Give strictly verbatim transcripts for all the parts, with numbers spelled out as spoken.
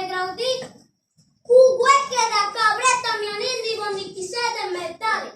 Graudi, kuwekeda kabreta mianindi bo ni kisede metare.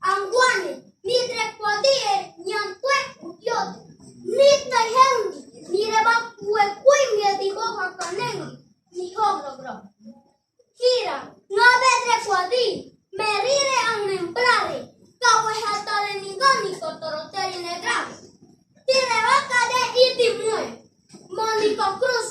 Anguane, ni trekwadi e, niantue utiote. Ni taihendi, ni reba kuwe kuwe miadi bo hakaneni, ni hogrogro. Hira, nga be trekwadi, merire anemprare, kawe hatare ningani kotoroteri negra. Tire wakade iti mue. Moni ko krus.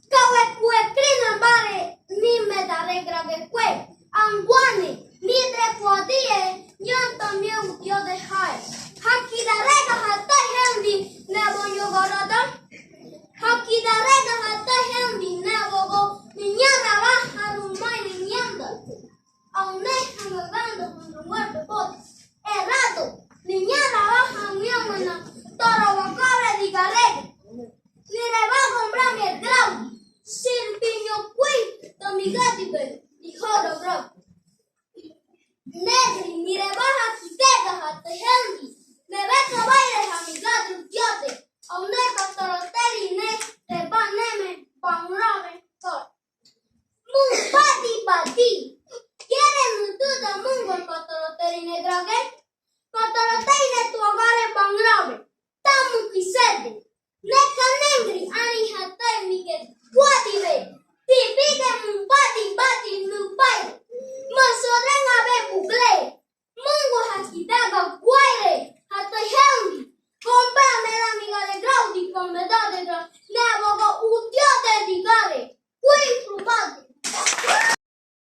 Kawe kuwe krina bare ni me dare grage kuwe. Anguane, ni trekwadi e, nianto mi utio de hae. Hakidarega hata hendi, nebo yo gorada. Hakidarega hata hendi, nebo go, ni niara wa harumai ni nianda. Aune hangagando hundrungwar de pot. Errado, ni niara wa hamiamana, toro wakare di garega. Ni reba gombra me grau, sirpiño kui, to mi gadi be, ni horo grau. Negri, ni reba hakidega hata hendi, me be kabaire ha mi gadi utiote, aune kotoroteri ne, reba neme, bangrave, hor. Mu badi badi. Kere mutu da mungo kotoroteri negrage. Kotoroteri ne tuagare bangrabe. Tamu kisede. Ne kanengri ani hatai mige. Kuadibe. Tibige mu badi badi mu bai. Masore ngabe bugle. Mungu hakidaga guaire, hata hendi, kompa mela migare grau di komedade gra, ne bogo utiote di gare, kuin prubade.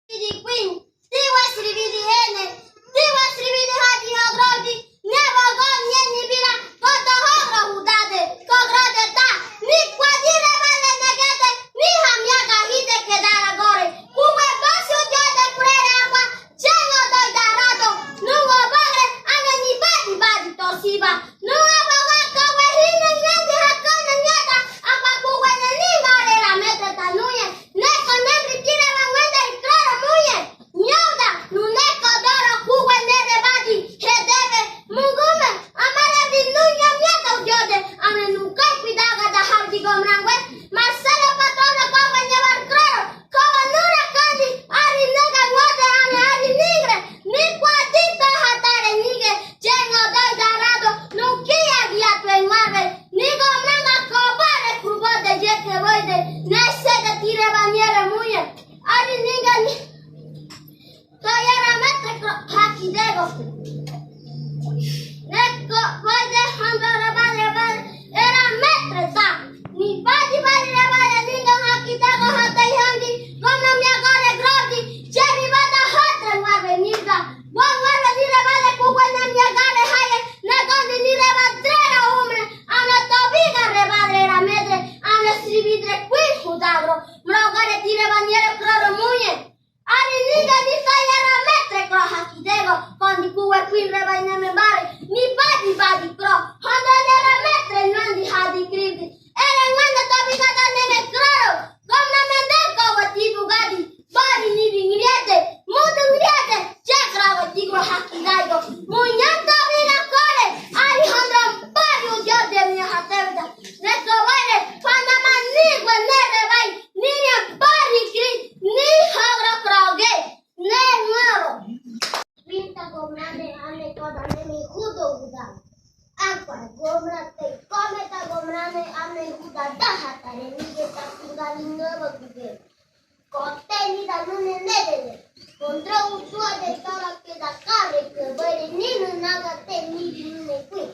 Di kuin, di wesri vidi hene, di wesri vidi hadi ho grau di, ne bogo nie ni bira, koto ho grau hudade, ko grau de ta, ni kuadi re vale negede, ni hamia gahide kedara gore, Kuwe basi o diade kurere agua, jeno doi darado, nungo bagre, ane ni badi badi tosiba, nungo bagre kawe hine nyati hakane nyata, agua kuwe ne ni bare ra mete tanuye, ne ko ne ritire wa ngwende ikrara muye, nyoda, nune ko doro kuwe ne re badi, hedebe, mungume, Amare di nuña miata udiode, ame nukai kuidaga da hardi gomrangwe, masale patrona kwa wenye bar kroro, kwa nura kandi, ari nega ngode ane ari nigre, ni kwa dita hatare nige, jengo doi darado, nukia gia tue ngwarbe, ni gomranga kobare krubode jeke boide, ne sede tire baniere muye, ari nige ni Kayara metre kro hakidego. Neko koide hando rabare rabare era metre ta. Ni badi badi rabare ninga hakidego hatai handi. Gomna miagare grodi. Jeri bada hatre ngwarbe ninga. Wan ngwarbe ni rabare kuwe na miagare haye. Negondi ni reba drera umre. Ana tobiga rebare era metre. Ana sribidre kui hudagro. Mrogare tire baniere kroro muye. Ari ninga ni tayara metre kro hakidego, kondi kuwe kuin reba ineme bare, ni badi badi kro, hondo nera metre nandi hadi kribdi, ere ngwanda tobi gada neme kroro, gomna mende kowe tibu gadi, bari ni bingriete, mudu ngriete, jekra we tibu hakidego, munyanta bina kore, ari hondo bari udiode mi hatebda, ne kowere, panda mani we nere bai, Niña bari kri, ni hagra krage, ne ngaro. Pinta gomrane ane koda ne mi hudo huda. Akwa gomra te kometa gomrane ane huda da hatare ni ge ta huda ni ngaro kuge. Kote ni da nune ne de ne. Kontra utua de tara ke da kare ke bere ni nu naga te ni ni ne kui.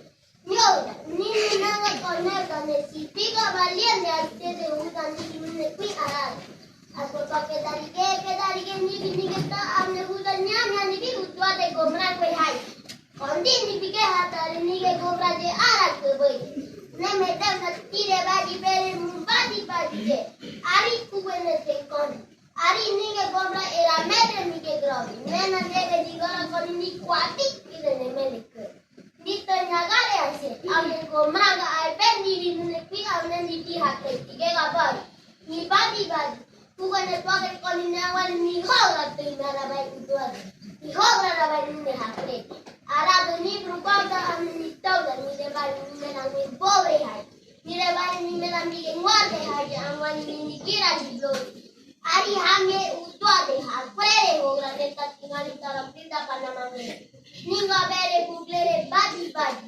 Nyoda, ni ni nanga koneka ne si piga valiente a te de uda ni ni ne kui arado. Ako pa ke darige, ke darige ni ni ni ke ta amne uda nya nya ni bi utua de gomra kwe hai. Kondi ni bi ke hata ni ke gomra de ara ke bai. Ne me ta na tire badi bere mu badi badi de. Ari kuwe ne te kondi. Ari ni ke gomra era metre ni ke grobi. Ne na ne ke di gora koni ni kwati kile ne me ne ke. Ni to nyagare ase, ame gomra ga ai ben ni ni ne pi ame ni di hake ti ke ga bari. Ni badi badi. Kuwe ne tuage koni ne awal ni hogra te mara bai utuage. Ni hogra ra bai ni ne hake. Ara do ni brupa ga ame ni to ga ni de bai ni ne na ni bobre hai. Ni de bai ni ne na ni ke ngwate hai, amwa ni ni kira di blori. Ari hame utuade, hakure re hogra de tati ngani tara pida pana mame. Ninga bere bugle re badi badi.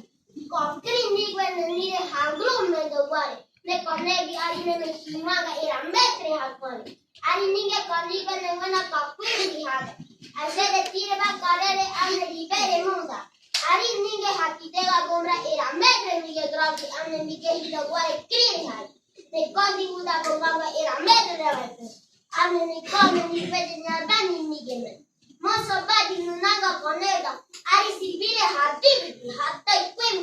Kokri nigwe nire hanglu mendo ware. Ne kone bi ari ne me himaga era metre hakone. Ari ninge kone bi ne ngana kakuri haga. Ase de tire ba karere ane ribere munga. Ari ninge hakitega gomra era metre ninge grabdi ane ninge hida ware kri hari. Ne kondi uda gomra era metre re ware. Ane ne kone ni pede nyabani ninge me. Moso badi nunanga konega. Ari sibire hati biti hatai kwim.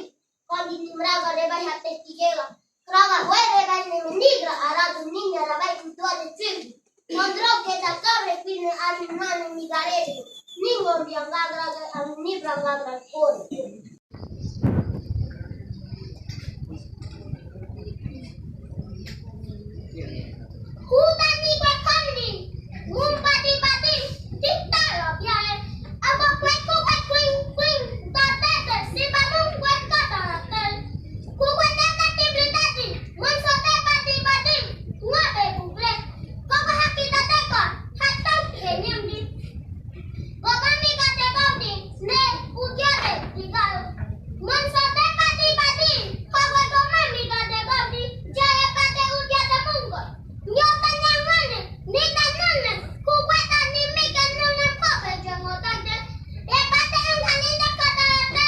Kondi nimraga reba hate tigela. Kraga hue reba ne nigra aradu ninga rabai kutua de tiri. Kondro ke ta kabre pine ani mane nigarere. Ningo bianga graga ani nibra lagra kore. Huta ni kwe kondi, mum badi badi, tita lo biae, abo kwe kwe kwe kwe, da te te, si ba mum kwe ka da te. Kwe kwe te te te bli te te, mum so te badi badi, ngwa be kukle. Koko haki da te ko, hata ke nyam di. Goba mi ga te godi, ne, udia te, di ga. Mum so te badi badi, koko goba mi ga te godi, ja e badi udia te mungo. Nyota nyangone, nita none, kukweta ni mika none pope jengo tante. E pate unga nita kata te,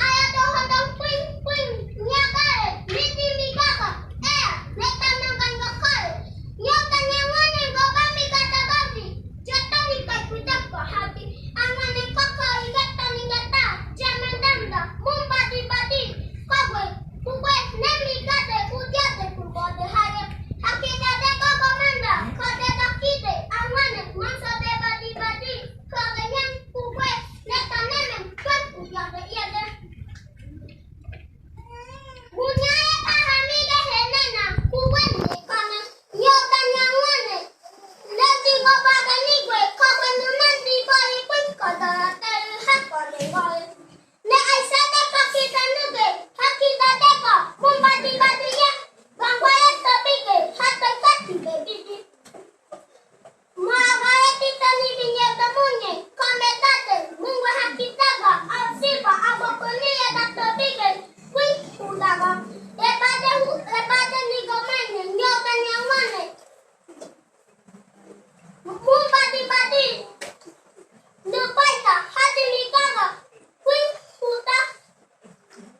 aya to hoto pwing pwing, nyagare, niti mikaka, ea, nita nonga ngakare. Nyota nyangone, goba mika ta gati, jeta ni kai kutak ko hati, angane kaka igeta ni geta, jemendanda, mum badi badi, kogwe, Kukwe, ne mi kate, kutiate, kukote haye. Hakite de koko manda, kate takite, angwane, manso de badi badi, kake nyang, kukwe, ne taneme, kwe kutiate iate. Kunyaye pahamige henena, kukwe ne kane, nyota nyangwane. Leti ngo baga nigwe, kake nunan di bari kwe, kata te hapa de bari. Ne aisate pakita nuge, hakita deka, mum badi badi ye, bangwaya tobige, hata kati bebidi. Mwagaya tita ni binye tamunye, kame tate, mungwe hakitaga, asiba, abo koni ye da tobige, kwi kudaga. Ebade hu, ebade ni gomene, nyota nyangwane. Mum badi badi. Nupaita, hadi mikaga. Kwi huta.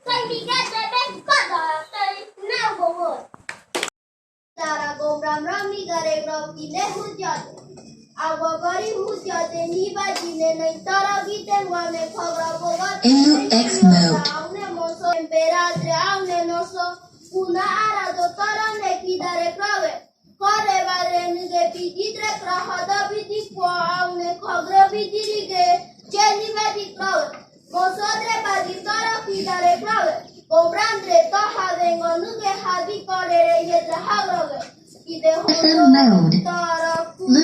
Kai miga debe kada. Kai na gogo. Tara gomra mra miga re gro kine hujat. Awa gari hujat ni badi ne nai tara gite ngwane kogra gogo. N U X mode. Aune moso emberadre aune noso. Kuna ara do tara ne kidare krave. Kore bare nige bididre krahada bidi kwa aune kagre bidirige jeni bedi krawe. Mosodre badi tara kidare krawe. Gombrandre taha vengo nuge hadi kore re yedre hagroge. Ide hodo tara kuwe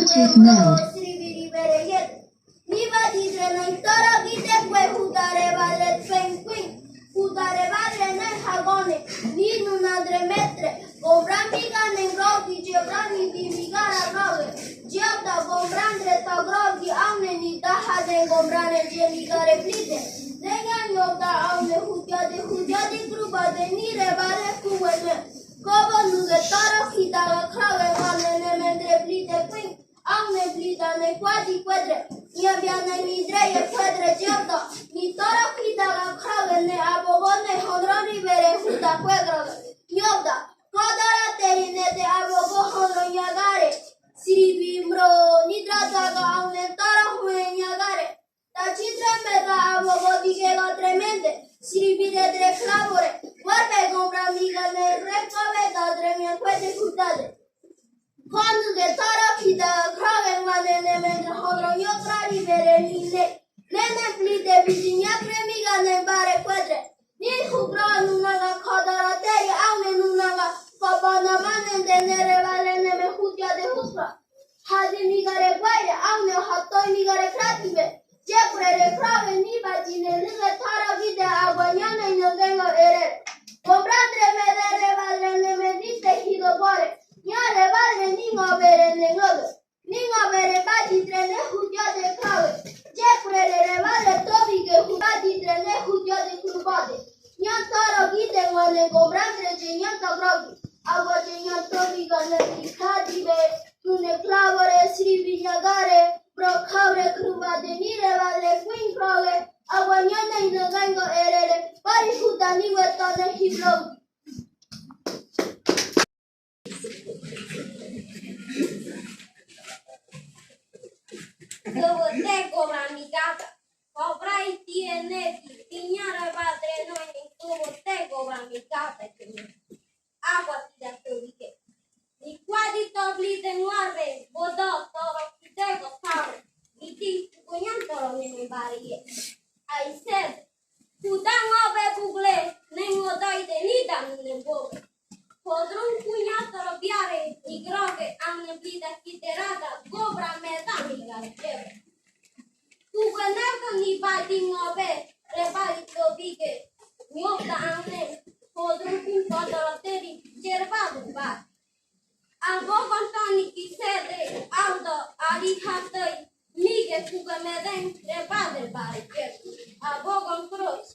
sribiri bere yedre. Ni badidre nai tara gite kwe hudare badre twenkwin. Hudare badre nai hagone. Ni nunadre metre. Gombran bigane grogi jebrani di migara groge. Jebda gombrandre ta grogi aune ni daha de gombrane je migare plite. Degani obda aune hujade hujade grubade ni re bare kuwe ne. Kobo nuge tara kidaga krawe mane ne mendre plite kwin. Aune blida ne kwadi kwedre, ia biane ni dre ye kwedre jebda, ni tara kidaga krawe ne abogo ne honro ni bere huda kwedraga, jebda, kodara teri ne de abogo honro nyagare, siribi mro, ni dradaga aune tara hue nyagare, ta chidre meda abogo digega tremende, siribi de dre klavore, warbe gombra migane re kove da dre mia kwede hudade. Konuge tara kida krawe mane ne mendre honro nyokrari bere nine. Nene plite bidi nyakre migane bare kwedre. Ni hukra nunanga kodara teye aune nunanga kobana mane de nere bare ne me hutia de hukra. Hadi migare kwaire aune hatoi migare kratibe. Jekurere krawe ni badine nige tara gide agwa nyane nyogenga ere. Gombrandre medere badre ne mediste hido bore. Nyare badre ningo bere nengodo. Rebadi trene hutiode kawe. Jekure re rebadi tobige hutiode trene hutiode krubade. Nionto rogide wane gobrandre je nionto grogi. Awa je nionto bigane ikadibe. Nune klavore sribi nyagare. Bro kavre krubade ni rebadre kuin kroge. Awa nione ino gango erere. Bari hutani wetone hiblogi. Tuvo te gobra mi gata. Gobra i tiene ki tiña rebadre no ni tuvo te gobra mi gata. Awa tida tobige. Ni kwadi tobli de nguarbe bodo toro kidego taro. Iti kuñan toro ni me barie. Aise. Kuda ngobe bugle, ne ngodai de nida ne bobe. Kodrun kuña toro biare, ni groge, amne blida kiterada, gobra meda ni gargebe. Kuga nerdo ni badi ngobe, rebadi tobige, nyota amne, kodrun kuña toro teri, jerba duba. Abo gontoni kisede, aldo, ali hatei, mige kuga meden, rebade bare, abo gontros.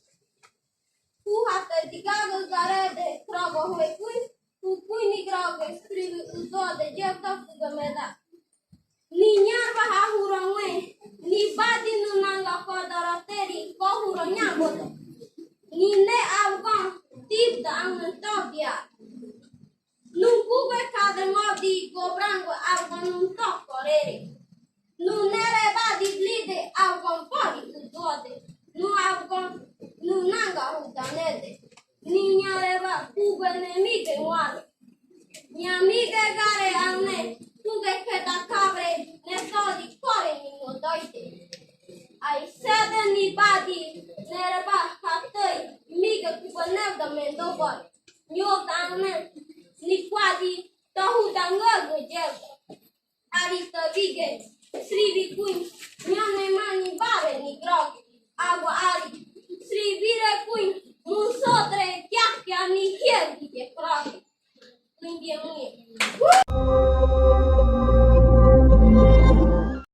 Ku hatei digago garede, krogo hue kui, ku kui ni groge, skribi udo de jevta kuga meda. Ni nyarba ha huro ngue, ni badi nunanga kodoro teri, ko huro nyabodo. Ni ne algon, tip da angen tobia. Nunkugue kade ngodi gobrango algon nun tokorere. Nune rebadi blide algon pori udode. Nu algon nunanga udanede. Ni nyareba kugue ne mige nguare. Nyamige gare alne kugue keda kabre ne todi kore ni ngodoide. Aisede ni badi nereba hatei mige kugue ne da mendo bore. Nyota alne ni kwadi tohu dango gojel. Ari tobige sribi kuñ nyone mani bare ni gro.